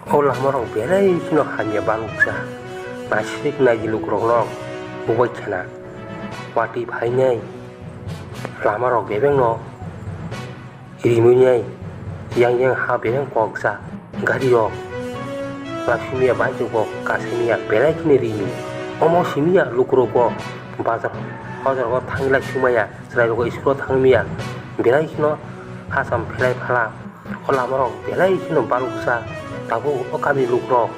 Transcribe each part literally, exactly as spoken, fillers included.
O lamarok belai kheno hamya balukjak. Naisik naidi lukurokno bubai khena. Watwi phainai lamarok bebengno rimwi nai, yang yang ha beleng kokjak. Garirok, plasimiya, bike rok kasaimiya, belai kheno rimi. Omo simiya lukurokbo bazar, bazar o thangwi lai sumaya, chwrairokbo school o thangmiya, belai kheno hacham phelai phala. O lamarok belai kheno balukjak. Tabuk o kami lukurok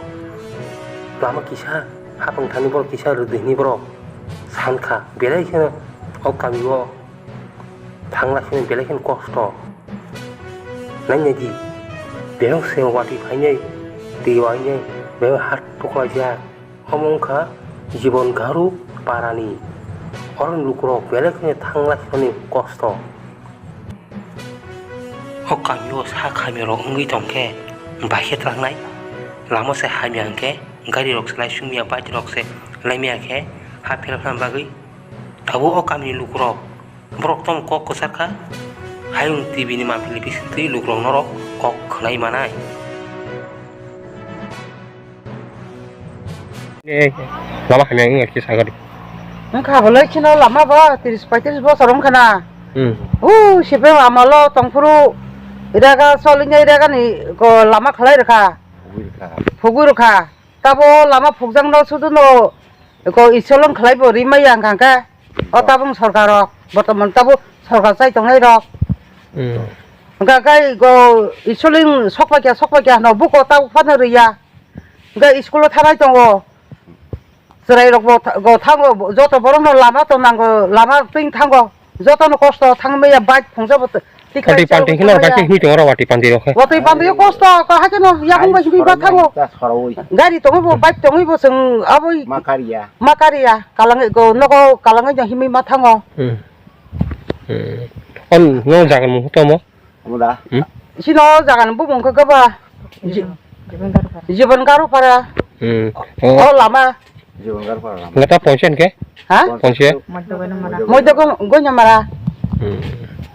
lama kisa, hapang thani borok kisa, rwdwini borok sankha, belai kheno o kami o thangna sini belai kheno kosto. Naina di, belai se watwi phainai, twi wainai, belai hat tuklaijak. Omo wngkha Jibon Garu parani. Oroni lukurok belai kheno thangna sini kosto. O kamio sak hamya rok wngwi tongkhe, bai khe twlangnai. Lama se hamya hwnkhe, gari rok se lai sumya, bike rok se laimya khe, ha phela phela bagwi. Tabuk o kamini lukurok Borok tamo kok kwchar kha. Hayung T V ni mampili bisingtwi lukurok norok kok khwnai manai. Eh, lama hamya wngya khe sagadi. Wngkha bolai kheno lama bo tris paitris bosor wngkha na. Hmm. U sibeng lama lo tongphuru iraga solinya iraga ni ko lama khlai rwkha. Phugwi rwkha. Phugwi rwkha. Tabo lama phukjak no sudu no ko isolong khlai bo rimai ya hwnkha khe. O tabung sorkar rok, bortoman tabuk sorkar chai tongnai rok. Hmm. Hwnkha khe go isoling sokpai kha, sokpai kha hwno buko tabuk phano rwya. Hwnkha school o thanai tongo. Chwrai rok bo tha-, go thango, joto borok no lama to nango, lama twing thango. Joto no kosto thangmaya bike phungsa bo. Watwi panting kheno bai khe himwi tongo oro watwi panti rok khe. Watwi panti o kosto ko hai kheno yakung bai himwi ba thango. Gari tongwi bo bike tongwi bo chwng aboi ma kariya. Ma kariya kalang go nogo kalang no himwi ma thango. Hmm. Hmm. On no jagan mung tomo. Omo da. Hmm? Sino jagan bumung khe kaba. Ji-, Jibon Garu para. Hmm. O lama. Jibon Garu para lama. Ngata ponsen khe? Ha? Ponsen. Moido Goinamara. Hmm.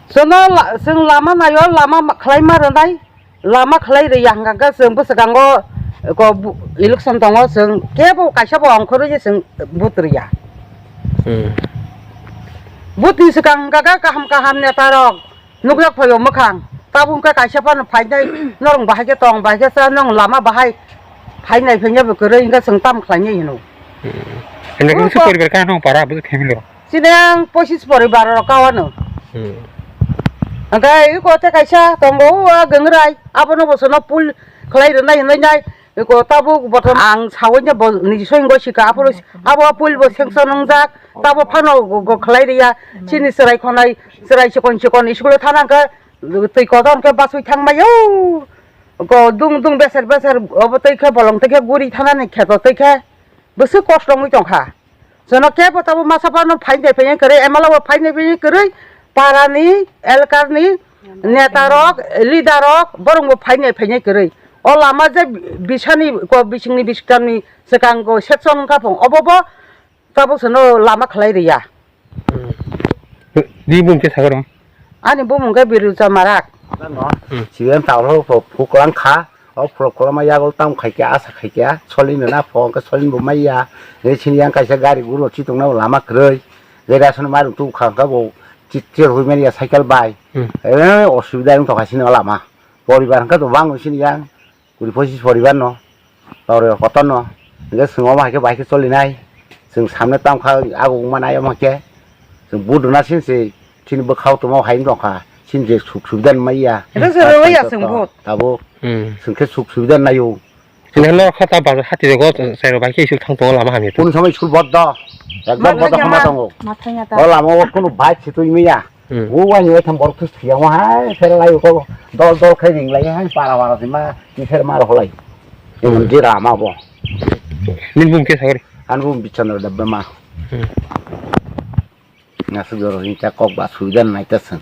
Sono la-, seng lama nayo, lama ma-, khlai ma rwnai, lama khlai rwya hwnkha khe seng bwswkango ko bu-, election tongo, seng kebo kaisa bo ongkhorwi je seng vote rwya. Hmm. Vote ni swkang hwnkha khe kaham kaham neta rok nukjak phaio mwkhang, tabuk hwnkhe kaisa phano phainai, norok bahai khe tong, bahai khe cha, nong lama bahai phainai, phainai bo kwrwi hwnkhe chwng tamo khlainai hino. Hmm. Hwnba khe bwswk poribar kha nong para, bwswk family rok? Chini ang pochis poribar rok kawano. Hmm. Hwnkhe iko tei kaisa tongo, o Gangrai, abono bo sono pul khlai rwnai hwnwi nai. Iko tabuk bothom ang sawi no bo niji soi wngwi sika, aphuru abo pul bo sanction wngjak, tabo phano go, go khlai rwya. Chini chwrai khonai, chwrai chikon chikon school o thana hwnkhe twi kotor hwnkhe basui thangmai o. Go dung dung beser beser obo twi khe bolong twi khe guri thanani kheto twi khe bwswk kosto wngwi tongkha. Jono kebo tabo masa phano phainai phainai kwrwi, M L A bo phainai phainai kwrwi, parani, elkarni netarok, leaderrok, borokbo phainai phainai kwrwi. O lama je bisani ko bisingni bisiktamni swkango section wngkha phung, obo bo tabuk sono lama khlai rwya. Hmm. Di bung khe sagarong. Ani bumung khe Birucha Marak. Hmm. Siyan tawlo pho-, phuklang kha. O pholok koloma yago tamo khaikhe, asa khaikhe, solino na pho, hwnkhe solino bo maiya. Re sini yang kaisa gari guro chitongna lama kwrwi. Gari aswk mairum tubukha hwnkhe bo chit-, chit rwui manya cycle bai. Hmm. Eh, osubida wng tongkha sini o lama. Poribar hwnkhe to bang sini yang. Kuri pochis poribar no, tore kotor no, hingke chwng omo hai khe bai khe choli nai, chwng samne tam kha ago wngma nai omo hai khe, chwng buduna sin se chini bwkhao tongma hai wng tong kha, chini je suk subida nai ya. Ero se rwya chwng bud. Tabuk. Hmm. Chwng khe suk subida nai o. Chini no kha ta bazar hati rego chai rok bai khe isuk thang tongo lama hamya. Kunu samai school bond do, ekdom bond khama tongo. O lama o kunu bike se twi manya. Hmm. O wani wai thang borok thus thiyang hai, pher lai ko dol dol khai ring lai hai, para para sima, ni pher mar holai. Emon je rama bo. Nini bung khe sagari? Ani bung Bichandra Debbarma. Hmm. Nasuk joro ni cha kok ba subida nai ta sung.